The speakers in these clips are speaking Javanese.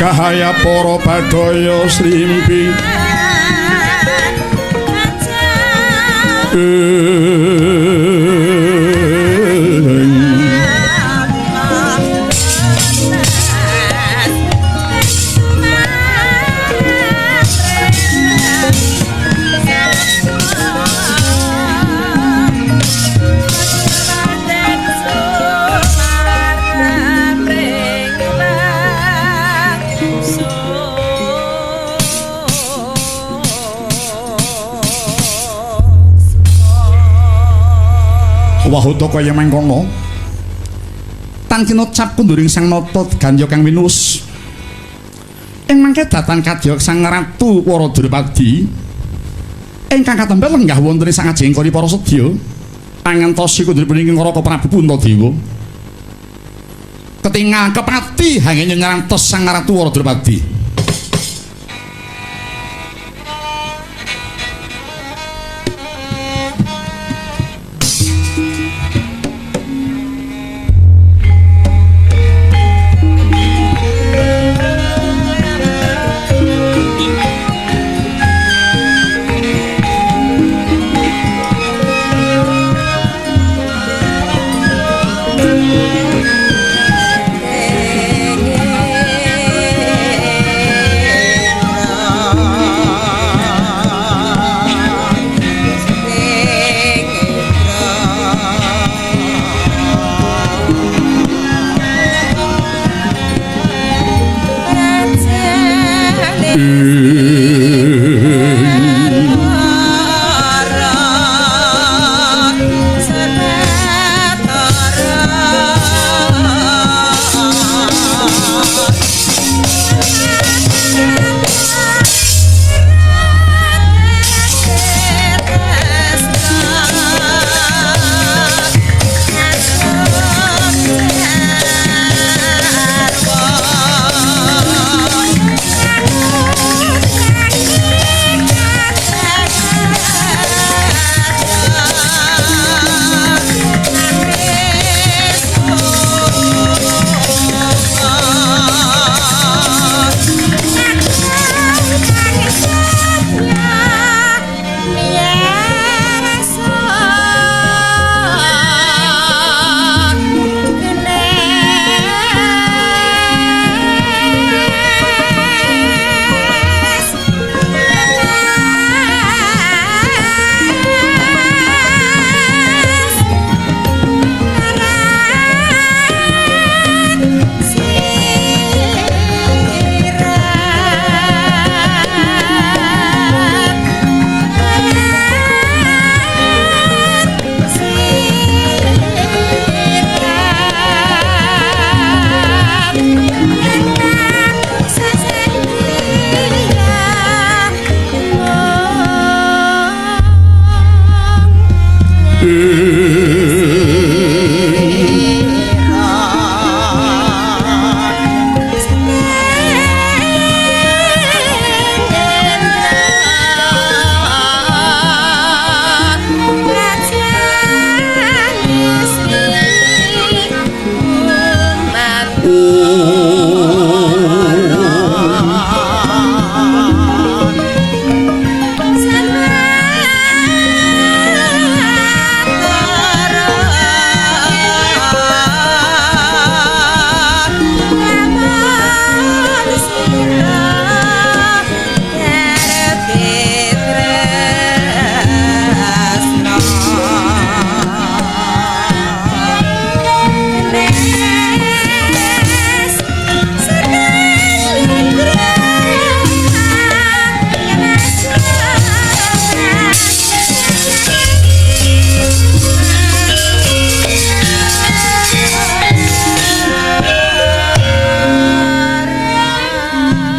Cahaya para badaya srimpi. Wahuta kaya mangkono. Tan kinocap kunduring Sang Nata Gandya kang winuwus. Ing mangke datan kadya Sang Ratu Wara Drupadi ingkang katembel lenggah wonten ing sangajeng kori para sedya angantosi kunduripun ing Raka Prabu Puntadewa. Ketingal kepati hangene nyrantos Sang Ratu Wara Drupadi.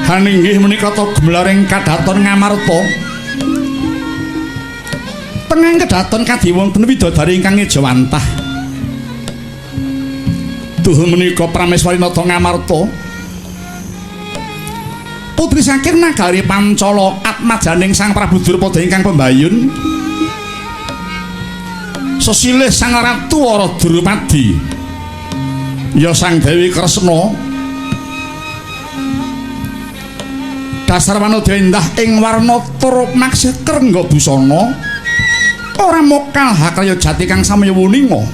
Haninggih menika ta gemlaring kadaton Ngamarta. Tengah kedaton kadhi wonten widodari ingkang ngejawantah. Duh menika Prameswari Nata Ngamarta. Putri saking nagari Pancala atmajaning Sang Prabu Drupada ingkang pembayun. Sesilih Sang Ratu Wara Drupadi. Ya Sang Dewi Kresna. Dasar wanodya endah ing warna tur maksih krengga busana ora mokal hakarya jati kang samya wuninga.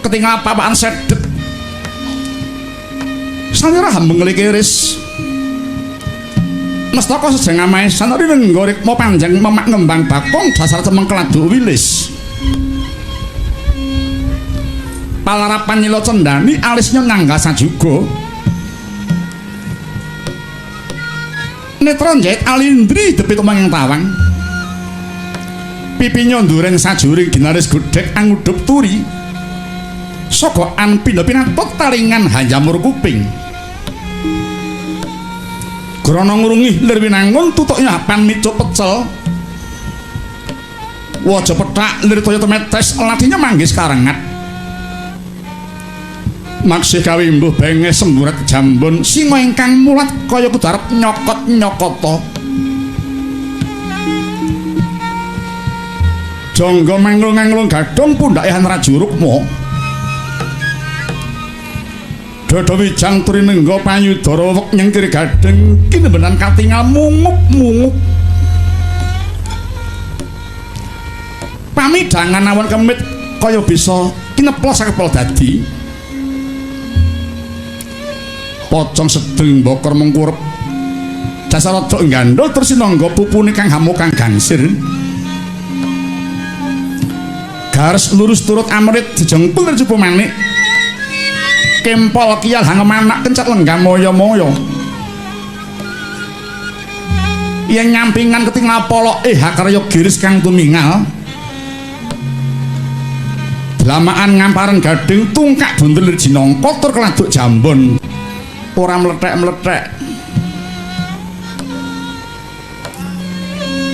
Ketingal papakan sedet sanira hambeng keris mestaka sejeng amae sanari nengga rikma panjang memak ngembang bakung dasar cemeng keladuk wilis. Palarapan nyila cendani alisnya nyangga sajuga. Netra njait alindri depit omang tawang. Pipinya ndureng sajuring ginaris godhek angudup turi. Sogokan pindha-pinatut talingan hanjamur kuping. Grana ngrungih lir winangun tutuknya hapan micu pecel. Waja pethak lir toya temetes ladinya manggis karengat. Maksih kawimbuh benges semburat jambon singa ingkang mulat kaya kudu arep nyokot-nyokota. Jangga manglung-anglung gadhong pundhake Hanraju Rukma. Dada wijang trinengga payudara wek nyengkir gadheng kinembenan katingal mungup-mungup. Pamidhangan awon kemit kaya bisa kineplos sakepel dadi. Pocong sedeng bokor mengkurep dasar rada nggandhul terus sinangga pupune kang hamuk kang gangsir. Garis lurus turut amrit dijengkul tercupu manik. Kempol kiyal hangemanak kencet lenggah moyo-moyo. Yen nyampingan ketingal poloke hakarya giris kang tumingal. Dlamaan ngamparen gading tungkak buntel jinangka tur keladuk jambon. Ora mlethek-mlethek.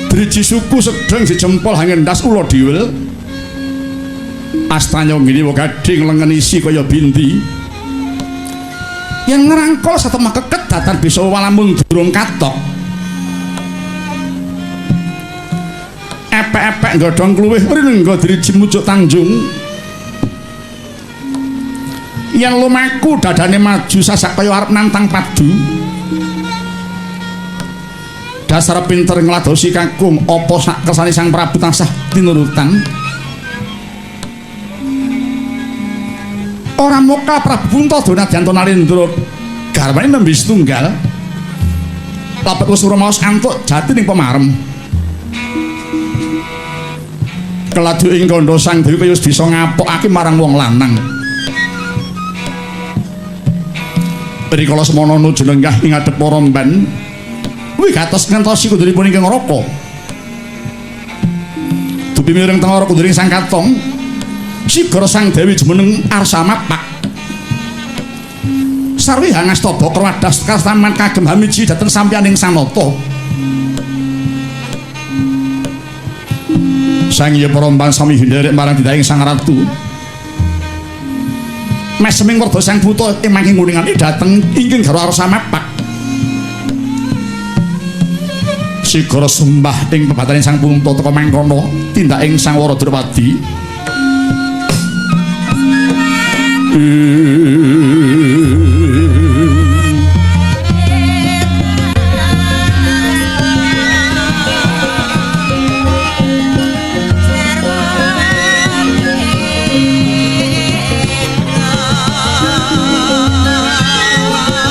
Driji suku sedeng dijempol hangendas ula diwel. Astanya ngene wa gading lengen isi kaya bindi. Yen ngrangkul satemah keket datan bisa walamun durung katok. Epek-epek nggodhong kluwih rinengga driji mujuk tanjung. Yen lumaku dadane maju sasak kaya arep nantang padu. Dasar pinter ngladosi kakung apa sak kersane Sang Prabu tansah tinurutan. Ora mokal Prabu Punta Nadyanto Narendra garwane nembe setunggal. Lapet wis rumaos antuk jati ning pemarem. Keladu ing kandha Sang Dewi kaya wis bisa ngapokake marang wong lanang. Rikala semana nuju lenggah ing ngadhep para mban wigatos ngentosi kunduripun ingkang raka. Dupi mireng tengara kunduring Sang Katong sigara Sang Dewi jumeneng arsa mapak. Sarwi hangasta bakra wadas kastaman kagem hamiji dhateng sampiyaning sanata. Sang Hyang para mban sami hinderek marang didaying Sang Ratu. Meseming werda Sang Buta ing mangke nguningan dhateng ingkang garwa arsa mapak. Sigara sembah ing pebataning Sang Punta teka mangkono tindaking Sang Wara Drupadi.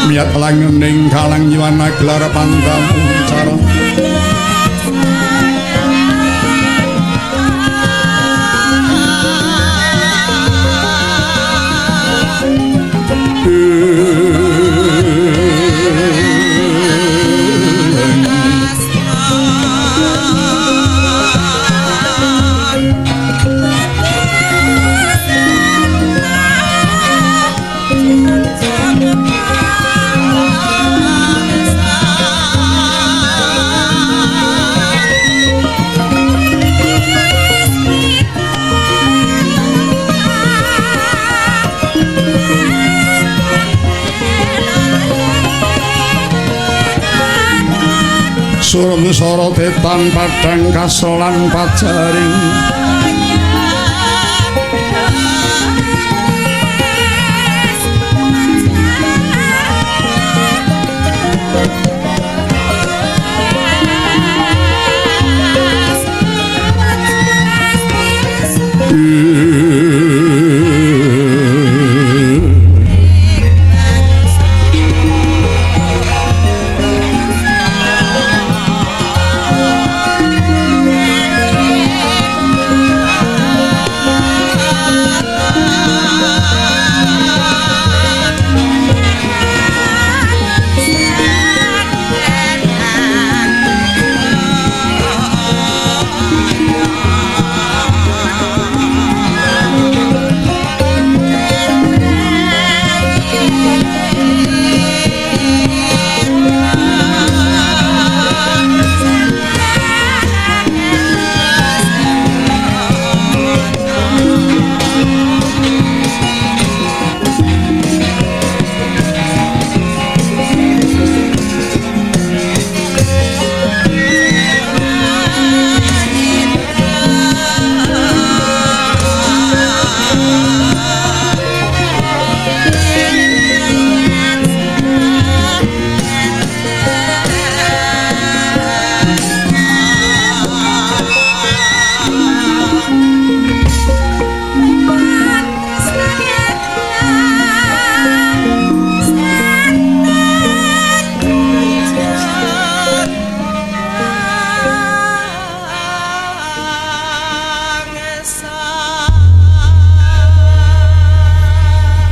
Miyat langening kalang nyiwana gelar pandamu cara. Surung tetan padang kasolan pajaring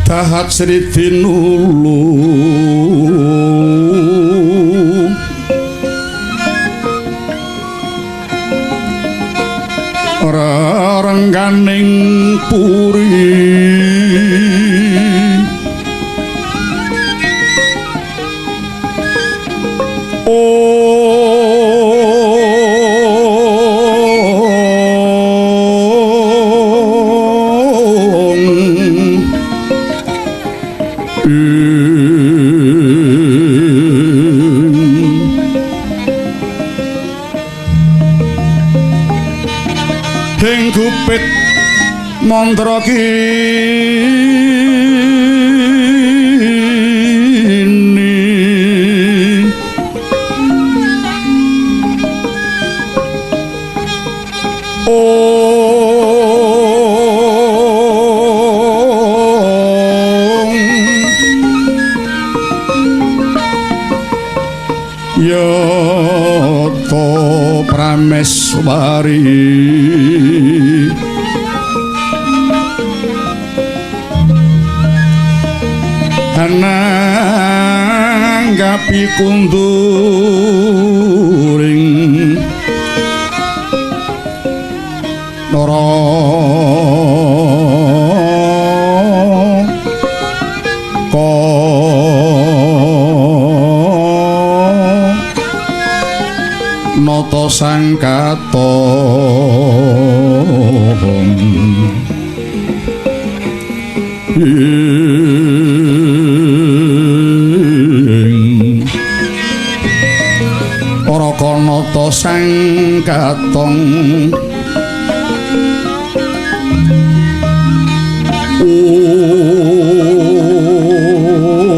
Dahat Sri Dinulu rerengganing puri Gupit mantra kini Om Yata Prameswari nanggapi kunduring nara ka nata sangkata Nata sangkatong Om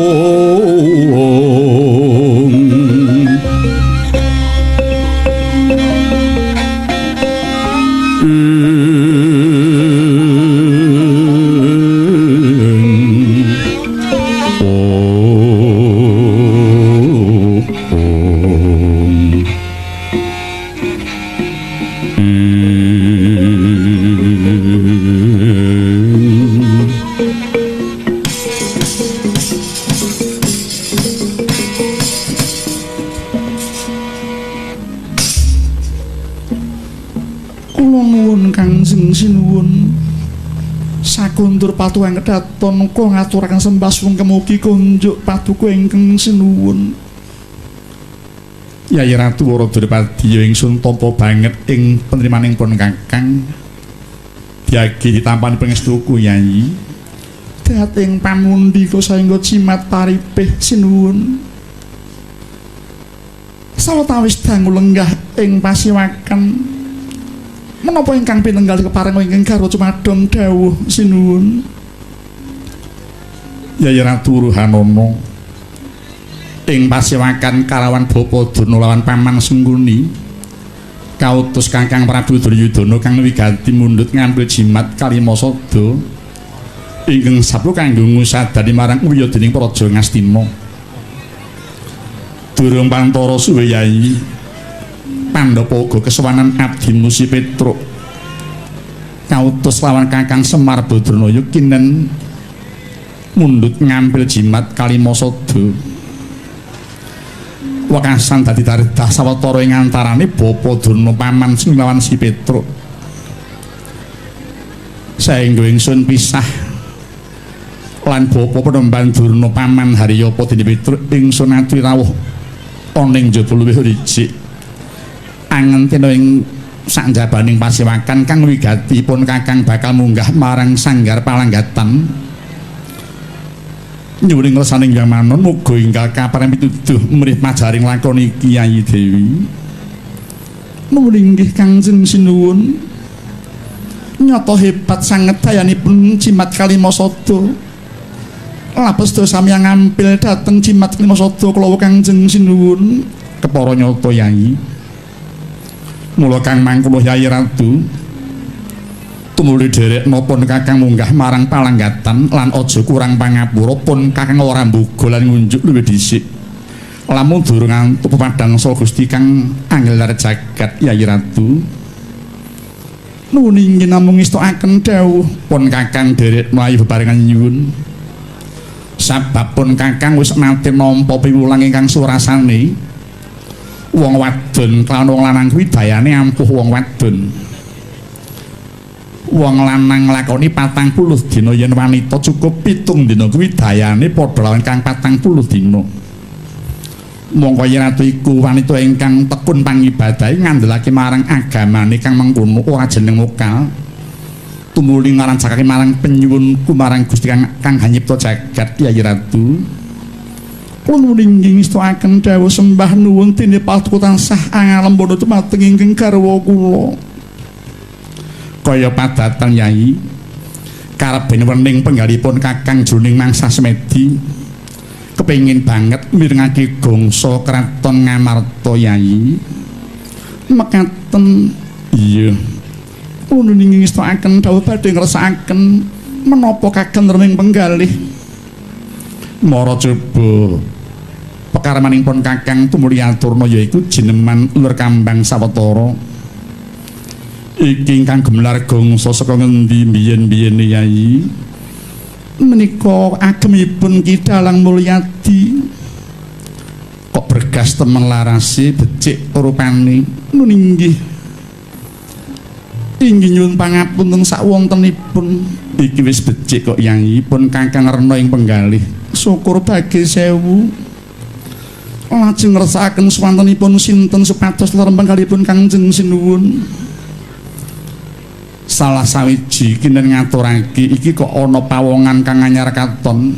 Sakundur patuhan kedaton kula ngaturaken sembah sungkem mugi kunjuk paduka ingkang sinuwun. Yayi Ratu Waradurpadi ya ingsun tampa banget ing penerimaning pun Kakang. Diagi ditampani pangestuku Yayi. Dahat ing pamundhika saengga jimat paripih sinuwun. Sawetawis dangu lenggah ing pasiwakan menapa ingkang pinenggal kepareng ingkang garwa cumadong dawuh sinuwun. Yayi Ratu Ruhanana ing pasiwakan kalawan Bapa Durna lawan Paman Sengkuni kautus Kakang Prabu Duryudana kang wigati mundhut ngampil jimat Kalimasada ingkang sabtu kanggo ngusadani marang wiyadening Praja Ngastina. Durung pantara suwe Yayi, Pandhapa uga kesowanan abdimu si Petruk kautus lawan Kakang Semar Badranaya kinen mundhut ngampil jimat Kalimasada. Wekasan dadi taredah sawetara ing antarane Bapa Durna Paman sing lawan si Petruk. Saengga ingsun pisah lan Bapa Penemban Durna Paman Haryapa dene Petruk ingsun aturi rawuh ana ing jaba luwih rijik. Angentena ing sakjabaning pasiwakan kang wigatipun Kakang bakal munggah marang sanggar palanggatan. Nyuwun ngersaning Hyang Manon muga ingkang kapareng pituduh mrih pajaring lakon iki Yayi Dewi. Nuwun inggih Kangjeng sinuwun. Nyata hebat sanget dayanipun jimat Kalimasada. Lapes dosa sami ngampil dhateng jimat Kalimasada kula Kangjeng sinuwun. Kepara nyata Yayi. Mula kang mangkula Yayi Ratu tumuli dherek napa Kakang munggah marang palanggatan lan aja kurang pangapura pun Kakang ora mbuga lan ngunjuk luwih dhisik. Lamun durung antuk pepadang saha Gusti kang anggelar jagat Yayi Ratu. Nuwun inggih namung ngestokaken dawuh pun Kakang dherek mlayu bebarengan nyuwun. Sabab pun Kakang wis nate nampa piwulang ingkang surasane. Wong wadon kelawan wong lanang kuwi dayane ampuh wong wadon. Wong lanang nglakoni 40 dina yen wanita cukup 7 dina kuwi dayane padha lawan kang 40 dina. Mongko yen ratu iku wanita ingkang tekun pangibadahe ngandhelake marang agamane kang mengkono ora jeneng mokal. Tumuli ngarancakake marang penyuwunku marang Gusti kang hanyipta jagat Kyai Ratu. Kula nuwun inggih ngestokaken dawuh sembah nuwun dene paduka tansah angalembana dumateng ingkang garwa kula. Kaya padatan Yai kareben wening penggalipun Kakang jroning mangsa semedi kepengin banget mirengake gongso kraton Ngamarta Yai. Mekaten iya kula nuwun ngestokaken dawuh badhe ngrasakaken menapa kagem rening penggalih. Mara coba pekarmanipun Kakang tumuli aturna yaiku jineman uler kambang sawetara. Iki ingkang gemelar gongso saka ngendi biyen-biyene Yai? Menika agemipun Ki Dalang Mulyadi. Kok bergas temen larase becik rupane. Nun inggih. Inggih nyuwun pangapunten sakwontenipun. Iki wis becik kok Yai, pun Kakang rena ing penggalih. Syukur bagi sewu. Lajeng ngersakaken swantenipun sinten supados lerembang kalipun Kangjeng Sinuwun. Salah sawiji kinen ngaturake iki kok ana pawongan kang anyar katon.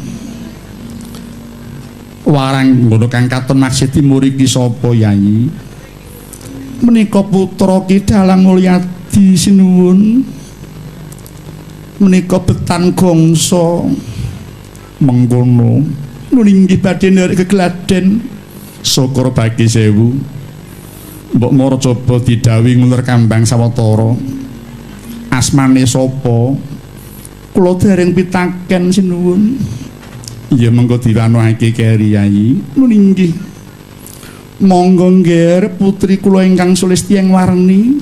Warang ngono kang katon maksih timur iki sapa Yai? Menika putra Ki Dalang Mulyadi Sinuwun. Menika betan gongso. Mengkono nun inggih badhe nderek kegladen. Syukur bagi sewu. Mbok mara coba didhawuhi ngulur kambang sawetara. Asmane sapa? Kula dereng pitaken sinuwun. Iya mengko diwanahake keri Yai. Nun inggih. Monggo nggih putri kula ingkang Sulistya warni.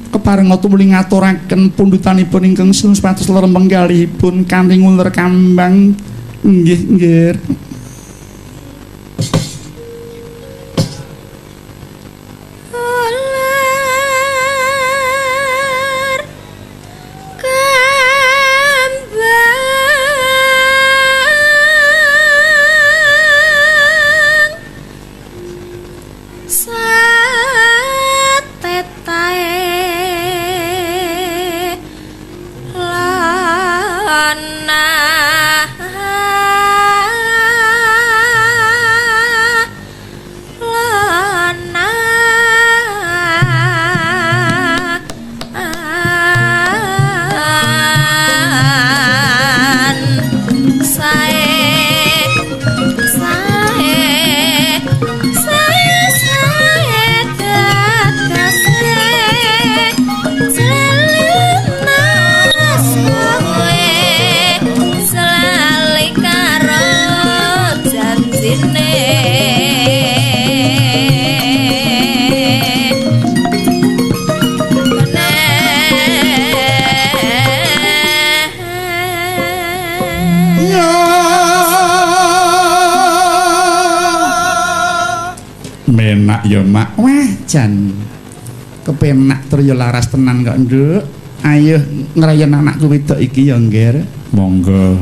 Keparenga tumuli ngaturaken pundhutanipun ingkang supados lerembeng galihipun kanthi nguler kambang. Nggih nggih. Menak ya mak. Wah jan kepenak tur ya laras tenan kok nduk. Ayo ngrayen anakku wedok iki ya nggih. Monggo.